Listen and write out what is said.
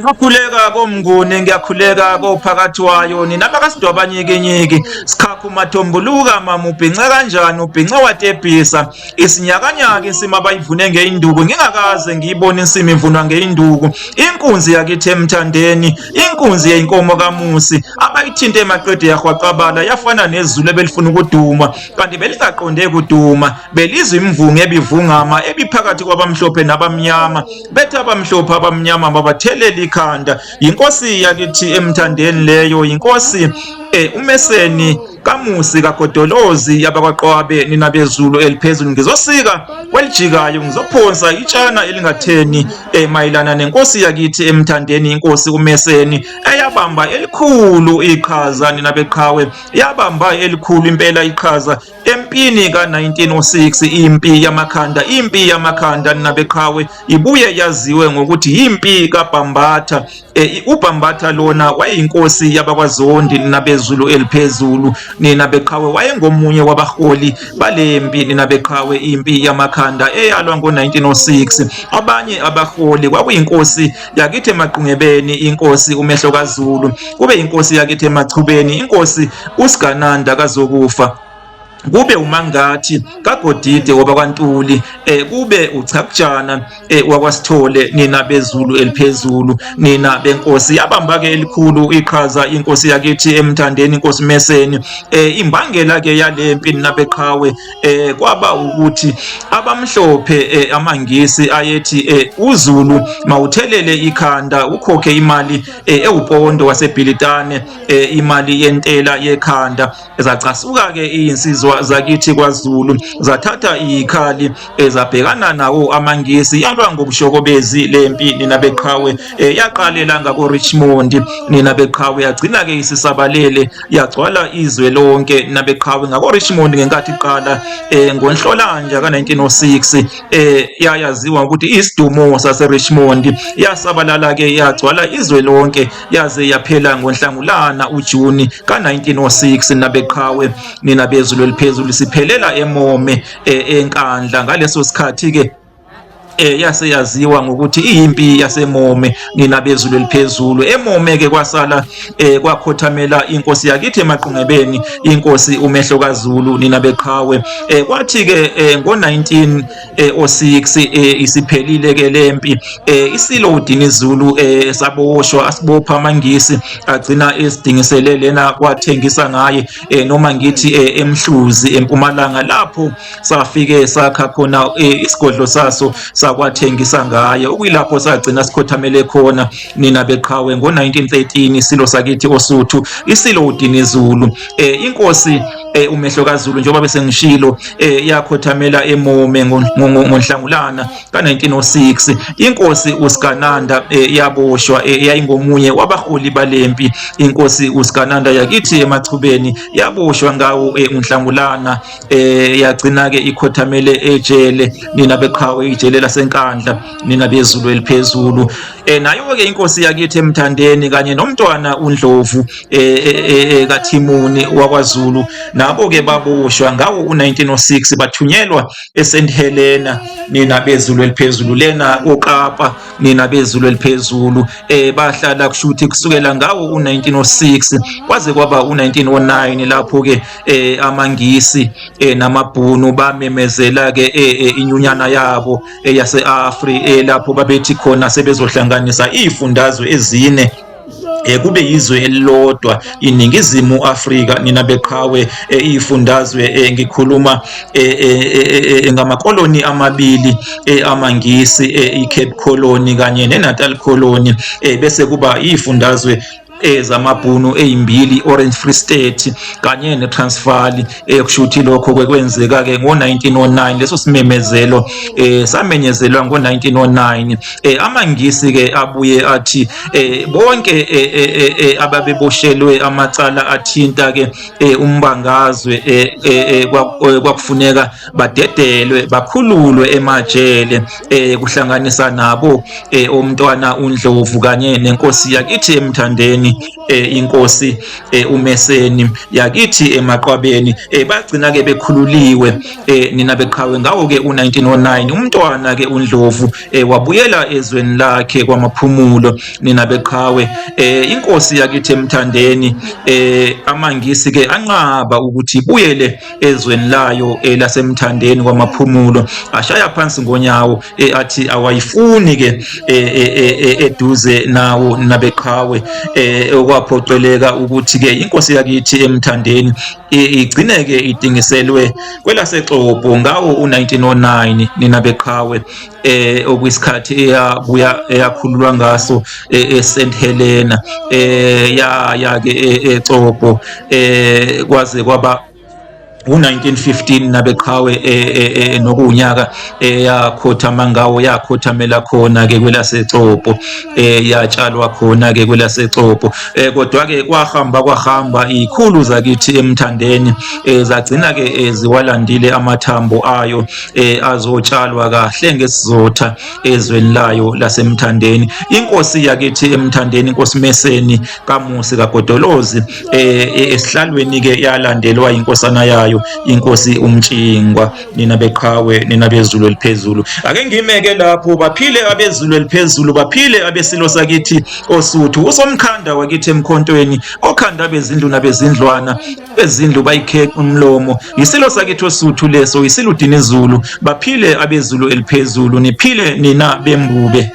Ngiyakhuleka koMnguni, ngiyakhuleka kophakathi wayo nina bakaSidwabanyikinyiki sikhakha umathombuluka mama ubhince kanjani ubhince watebhisa isinyakanyaka insimi abayivune ngeyinduku ngingakaze ngiyibone insimi ivunwa ngeyinduku inkunzi yakithi emthandeni inkunzi yeyinkomo kaMusi abayithinte maqede yahwaqabala yafana nezulu ebelifuna ukuduma kanti belingaqonde kuduma belizwa imvungu ebivungama ebiphakathi kwabamhlophe nabamnyama bethi abamhlophe abamnyama babathelela ikhanda yinkosi yakithi emthandeni leyo yinkosi umeseni kamusi kagodolozi yabakwaqwabe nina bezulu eliphezulu ngizosika kwelijikayo ngizophonsa itshana elingatheni mayelana nenkosi yakithi emthandeni inkosi umeseni eyabamba elikhulu iqhaza nina beqhawe yabamba elikhulu impela iqhaza Empini ka-1906 impi yamakhanda impi yamakhanda nabeqhawe ibuye yaziwe ngokuthi yimpi kaBhambatha. UBhambatha lona wayeyinkosi yabakwaZondi nabezulu eliphezulu nina beqhawe wayengomunye wabaholi balempi nina beqhawe impi yamakhanda eyalwa ngo-1906. Abanye abaholi kwakuyinkosi yakithi eMaqungebeni inkosi uMehlo kaZulu, kube inkosi yakithi eMachubeni inkosi uSigananda kaZokufa, kube uMangathi kaGodide wabakwaNtuli, kube uChakujana wakwaSithole nina bezulu eliphezulu nina benkosi. Yabamba ke elikhulu iqhaza inkosi yakithi emthandeni inkosi Meseni. Imbangela ke yalempi nina beqhawe kwaba ukuthi abamhlophe amaNgisi ayethi uZulu mawuthelele ikhanda ukhokhe imali ewupondo waseBhilitane, imali yentela yekhanda. Zacasuka-ke iy'nsizwa zakithi kwaZulu zathatha iy'khali zabhekana nawo amaNgisi yalwa ngobushokobezi lempi nina beqhawe. Yaqalela ngako-Richmond nina beqhawe, yagcina-ke isisabalele yagcwala izwe lonke nina beqhawe. Ngako-Richmond ngenkathi iqala ngoNhlolanja ka-1906 yayaziwa ukuthi isidumo sase-Richmond, yasabalala-ke yagcwala izwe lonke yaze yaphela ngoNhlangulana uJuni ka-1906 nabeqhawe nina bezulu eliphezulu. Siphelela eMome eNkandla ngaleso sikhathi-ke yase yaziwa ngokuthi iyimpi yaseMome nina bezulu eliphezulu. eMome ke kwasala kwakhothamela inkosi yakithi eMaqungebeni inkosi uMehlo kaZulu nina beqhawe. Kwathi ke ngo-1906 isiphelile ke lempi, isilo uDinizulu saboshwa asibopha amaNgisi agcina esidingisele lena kwathengisa ngaye noma ngithi eMhluzi eMpumalanga lapho safike sakha khona isigodlo saso sakwathengisa ngaye, okuyilapho sagcina sikhothamele khona nina beqhawe ngo-1913 isilo sakithi oSuthu isilo uDinizulu. Inkosi uMehlo kaZulu njengoba bese ngishilo yakhothamela eMome ngoNhlangulana ka-1906. Inkosi uSigananda yaboshwa, yayingomunye wabaholi balempi. Inkosi uSigananda yakithi eMachubeni yaboshwa ngawo uNhlangulana, yagcina ke ikhothamele ejele nina beqhawe, ijele laseNkandla nina bezulu eliphezulu. Nayo ke inkosi yakithi emthandeni kanye nomntwana uNdlovu kaThimuni wakwaZulu nabo ke baboshwa ngawo u-1906 bathunyelwa eSt Helena nina bezulu eliphezulu, lena koKapa nina bezulu eliphezulu. Bahlala kushuthi kusukela ngawo u-1906 kwaze kwaba u-1909 lapho ke amaNgisi namabhunu bamemezela ke inyunyana yabo yase-Afri, lapho babethi khona sebezohlanganisa izifundazwe ezine kube yizwe elilodwa iNingizimu Afrika nina beqhawe. Izifundazwe ngikhuluma ngamakoloni amabili amaNgisi, iCape Colony kanye neNatal Colony, bese kuba izifundazwe ezamabhunu ezimbili, Orange Free State kanye neTransvaal. Kushuthi lokho kwenzeka ke ngo-1909, leso simemezelo samenyezelwa ngo-1909. AmaNgisi ke abuye athi bonke ababeboshelwe amacala athinta ke umbangazwe kwakufuneka badedelwe bakhululwe emajele, kuhlanganisa nabo umntwana uNdlovu kanye nenkosi yakithi emthandeni emthandeni inkosi uMeseni yakithi emaqwabeni. Bagcina ke bekhululiwe nina beqhawe ngawo ke u1909. Umntwana ke uNdlovu wabuyela ezweni lakhe kwaMaphumulo nina beqhawe. Inkosi yakithi emthandeni, amaNgisi ke anqaba ukuthi ibuyele ezweni layo elasemthandeni kwaMaphumulo, ashaya phansi ngonyawo, athi awayifuni ke eduze nawo nabeqhawe, okwaphoqeleka ukuthi ke inkosi yakithi emthandeni igcine ke idingiselwe kwelaseXobho ngawo u1909 nina beqhawe, okwisikhathi eyabuya eyakhululwa ngaso eSt Helena, ya ya ke eXobho, kwaze kwaba u-1915 nabeqhawe, nokuwunyaka eyakhothama ngawo, yakhothamela khona ke kwelaseXobho, yatshalwa khona ke kwelaseXobho. Kodwa ke kwahamba kwahamba, ikhulu zakithi emthandeni zagcina ke ziwalandile amathambo ayo, azotshalwa kahle ngesizotha ezweni layo lasemthandeni. Inkosi yakithi emthandeni, inkosi Meseni kaMusi kaGodolozi, esihlalweni ke yalandelwa inkosana yayo, inkosi uMtshingwa nina beqhawe, nina bezulu eliphezulu. Ake ngimeke lapho. Baphile abezulu eliphezulu, baphile abesilo sakithi oSuthu, usomkhanda wakithi emkhontweni, okhanda bezindlu nabezindlwana, bezindlu bayikhe umlomo. Isilo sakithi oSuthu leso, isiludini izulu. Baphile abezulu eliphezulu, niphile nina bembube.